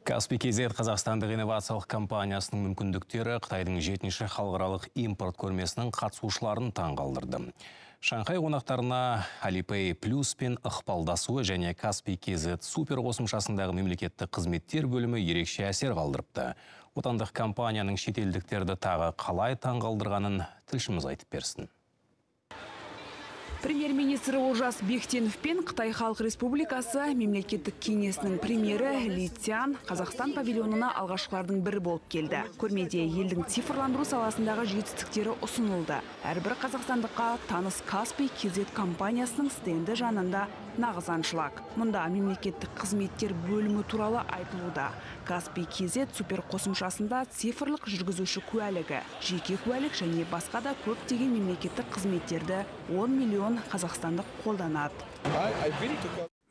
Kaspi KZ қазақстандық инновациялық компаниясының мүмкіндіктері Қытайдың 7-ші халықаралық импорт көрмесінің қатысушыларын таңғалдырды. Шанхай қонақтарына Alipay Plus пен ықпалдасуы және Kaspi KZ супер қосымшасындағы мемлекеттік қызметтер бөлімі ерекше әсер қалдырыпты. Отандық компанияның шетелдіктерді тағы қалай таңғалдырғанын тілшіміз айтып берсін. Премьер-министр Олжас Бектенов пен Қытай Халық Республикасы мемлекеттік кеңесінің премьері Ли Цян Қазақстан павильонына алғашқылардың бірі болып келді. Көрмеде елдің цифрландыру саласындағы жетістіктері ұсынылды. Әрбір қазақстандыққа таныс Kaspi KZ компаниясының стенді жанында нағыз аншлаг. Мұнда мемлекеттік қызметтер бөлімі туралы айтылуда. Kaspi KZ супер қосымшасында цифрлық жүргізуші куәлігі, жеке куәлік және басқа да көптеген мемлекеттік қызметтерді 10 миллион қазақстандық қолданады.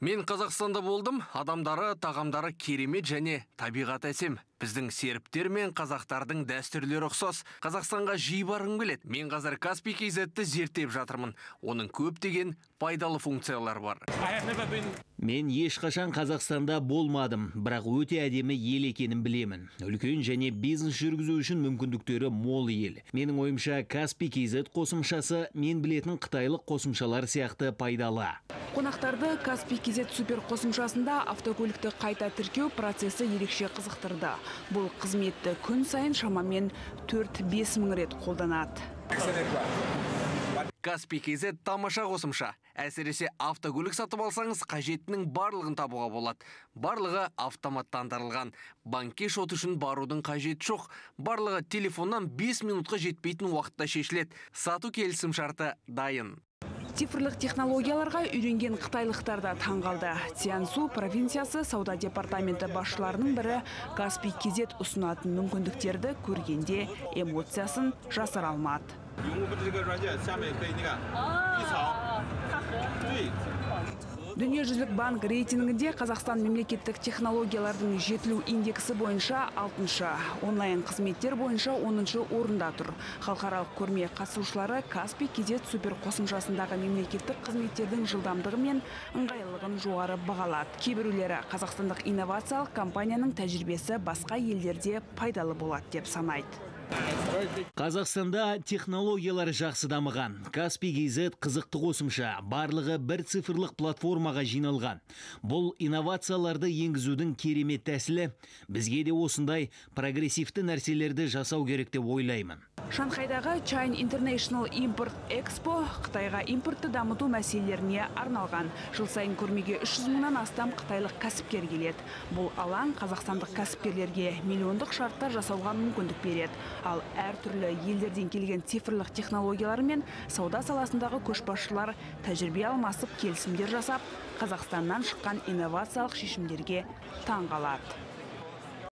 Мен Қазақстанда болдым, адамдары, тағамдары керемет және табиғаты әсем. Біздің сербтер мен қазақтардың дәстүрлері ұқсас. Қазақстанға жиі барғым келеді. Мен қазір Kaspi KZ-ті зерттеп жатырмын. Оның көптеген пайдалы функциялары бар. Мен ешқашан Қазақстанда болмадым, бірақ өте әдемі ел екенін білемін. Үлкен және бизнес жүргізу үшін мүмкіндіктері мол ел. Менің ойымша, Kaspi KZ қосымшасы мен білетін қытайлық қосымшалар сияқты пайдалы. Қонақтарды Kaspi KZ супер қосымшасында автокөлікті қайта тіркеу процесі ерекше қызықтырды. Бұл қызметті күн сайын шамамен 4-5 мың рет қолданады. Kaspi KZ тамаша қосымша. Әсіресе автокөлік сатып алсаңыз, қажеттінің барлығын табуға болады. Барлығы автоматтандырылған. Банкке шот үшін барудың қажеті жоқ. Барлығы телефоннан 5 минутқа жетпейтін уақытта шешіледі. Сату келісім шарты дайын. Цифрлық технологияларға үйренген қытайлықтар да таңғалды. Цзянсу провинциясы сауда департаменті басшыларының бірі Kaspi KZ ұсынатын мүмкіндіктерді көргенде эмоциясын жасыра алмады. Дүниежүзілік банк рейтингінде Қазақстан мемлекеттік технологиялардың жетілу индексі бойынша 6-шы, онлайн қызметтер бойынша 10-шы орында тұр. Халықаралық көрме қатысушылары Kaspi KZ супер қосымшасындағы мемлекеттік қызметтердің жылдамдығы мен ыңғайлылығын жоғары бағалады. Кейбіреулері қазақстандық инновациялық компанияның тәжірибесі басқа елдерде пайдалы болады деп санайды. Қазақстанда технологиялар жақсы дамыған. Kaspi KZ қызықты қосымша, барлығы бір цифрлық платформаға жиналған. Бұл инновацияларды енгізудің керемет тәсілі. Бізге де осындай прогрессивті нәрселерді жасау керек деп ойлаймын. Шанхайдағы China International Import Expo Қытайға импортты дамыту мәселелеріне арналған. Жыл сайын көрмеге 300 мыңнан астам қытайлық кәсіпкер келеді. Бұл алаң қазақстандық кәсіпкерлерге миллиондық шарттар жасауға мүмкіндік береді. Ал әртүрлі елдерден келген цифрлық технологиялар мен сауда саласындағы көшбасшылар тәжірибе алмасып, келісімдер жасап, Қазақстаннан шыққан инновациялық шешімдерге таңғалады.